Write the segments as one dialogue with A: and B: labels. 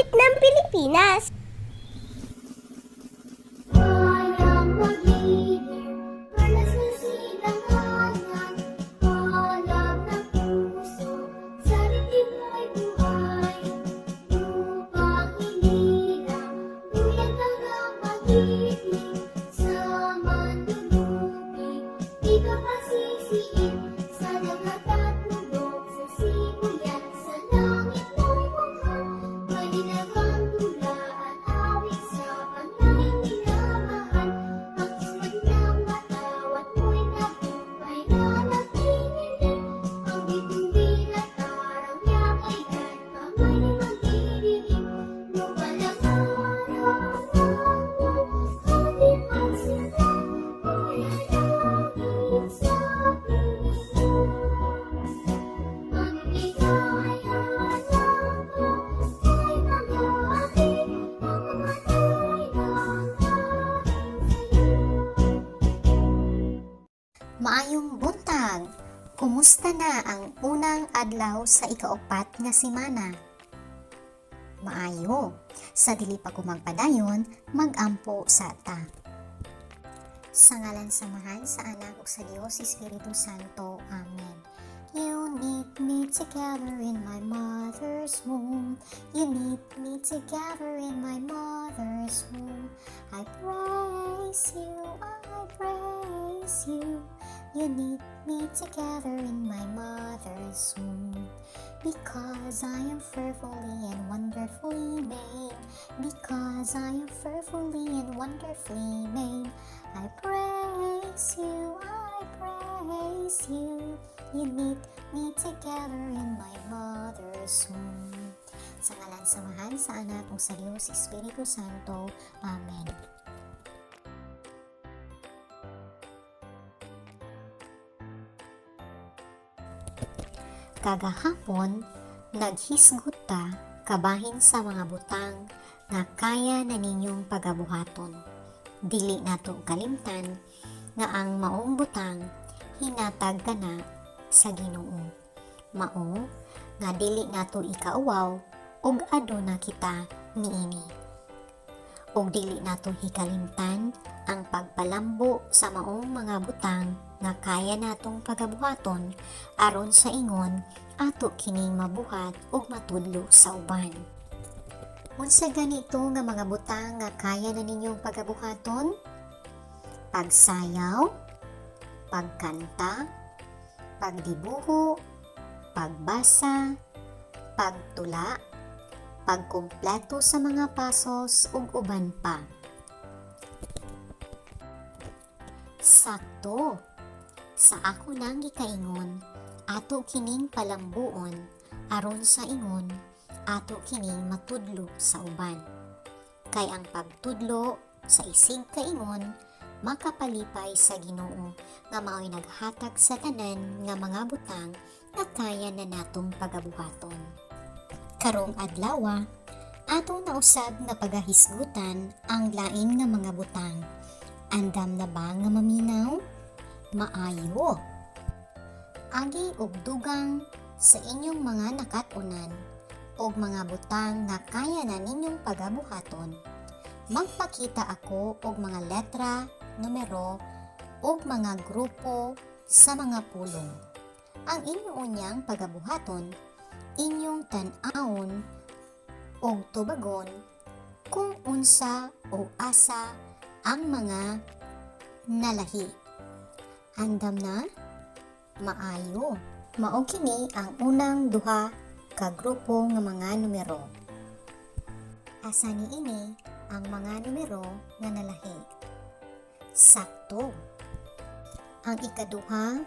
A: Awit ng Pilipinas.
B: Kayang mag-leader, perlas ng silanganan, Alab ng puso, sa dibdib mo'y buhay. Lupang hinirang, buyag hanggang magitling, sa mandulupig, di ka pasisiin, sa dagat at bundok, sa sibuyat, sa langit mo'y mukha, Maninag ang tula at awit sa panlahing minamahal. Ang kismat ng matawat mo'y tagumpay na nagniningning. Ang bituin at araw niya kailan pa may magdidilim. Lupa lang araw ng buwan, hangin at sinag, mo'y langit sa piling. Ang ligaya ng buhay mag-aakit, ang mamatay ng dahil sa'yo.
C: Maayong buntag! Kumusta na ang unang adlaw sa ikaupat nga semana? Maayo! Sa dili pa ko magpadayon, magampo sa ta. Sa ngalan sa Amahan, sa Anak ug sa Dios Espiritu Santo. Amen. You knit me together in my mother's womb. You knit me together in my mother's womb. I praise you, I praise you. You knit me together in my mother's womb. Because I am fearfully and wonderfully made. Because I am fearfully and wonderfully made. I praise you, I praise you. You knit me together in my mother's womb. Sa ngalan sa Amahan, sa Anak, ug sa Dios Espiritu Santo. Amen. Kagahapon, naghisgot ta kabahin sa mga butang nga kaya na ninyong pagabuhaton. Dili nato kalimtan nga ang maong butang hinatag kana sa Ginoo. Mao nga dili nato ikauwaw ug aduna kita niini. Ug dili nato hikalimtan ang pagpalambo sa maong mga butang nga kaya natong pagabuhaton aron sa ingon ato kining mabuhat ug matudlo sa uban. Unsa ganito nga mga butang nga kaya na ninyong pagabuhaton? Pagsayaw, pagkanta, pagdibuho, pagbasa, pagtula, pagkumpleto sa mga pasos ug uban pa. Sakto. Sa ako nang gikaingon, ato kining palambuon aron sa ingon ato kining matudlo sa uban. Kay ang pagtudlo sa isig kaingon makapalipay sa Ginoo nga mao'y naghatag sa tanan nga mga butang nga kaya na natong pagabuhaton. Karong adlawa, ato na usab nga pagahisgutan ang lain nga mga butang. Andam na ba nga maminaw? Maayo. Agi og dugang sa inyong mga nakat-unan og mga butang nga kaya na ninyong pagabuhaton. Magpakita ako og mga letra, numero ug mga grupo sa mga pulong. Ang inyo unyang pagabuhaton, inyong tan-awon og tubagon kung unsa o asa ang mga nalahi. Andam na? Maayo. Mao kini ang unang duha ka grupo nga mga numero. Asa niini ang mga numero nga nalahi? Sakto. Ang ikaduha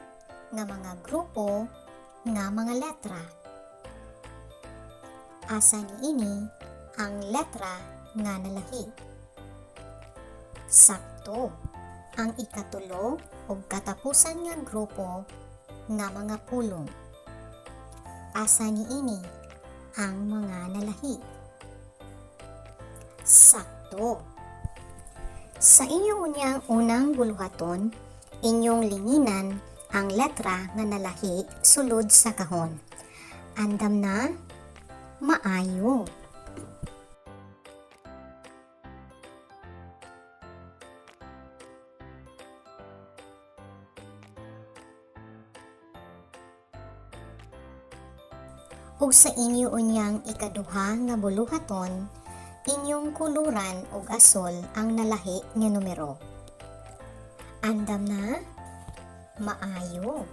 C: nga mga grupo nga mga letra. Asa niini ang letra nga nalahi? Sakto. Ang ikatulo ug katapusan nga grupo nga mga pulong. Asa niini ang mga nalahi? Sakto. Sa inyong unyang unang buluhaton, inyong linginan ang letra nga nalahi sulod sa kahon. Andam na? Maayo. Ug sa inyo unyang ikaduha nga buluhaton, inyong kuluran og asol ang nalahi nga numero. Andam na? Maayo.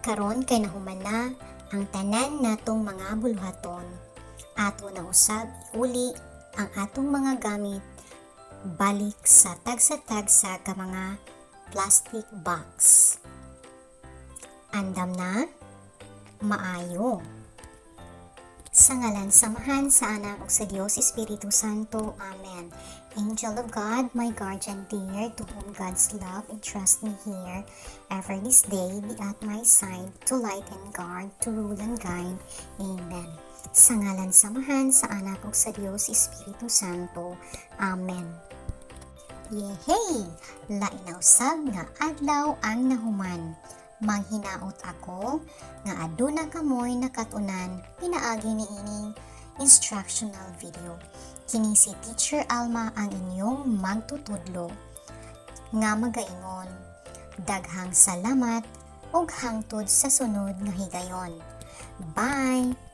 C: Karon kay nahuman na ang tanan natong mga buluhaton. Ato na usab iuli ang atong mga gamit balik sa tagsa-tagsa ka mga plastic box. Andam na? Maayo. Sa ngalan sa Amahan, sa Anak ug sa Dios Espiritu Santo. Amen. Angel of God, my guardian dear, to whom God's love entrust me here, ever this day be at my side, to light and guard, to rule and guide. Amen. Sa ngalan sa Amahan, sa Anak ug sa Dios Espiritu Santo. Amen. Yehey! Lain na usab nga adlaw ang nahuman. Manghinaot ako nga aduna kamoy nakat-unan pinaagi niining instructional video. Kini si Teacher Alma, ang inyong magtutudlo nga magaingon. Daghang salamat ug hangtod sa sunod nga higayon. Bye!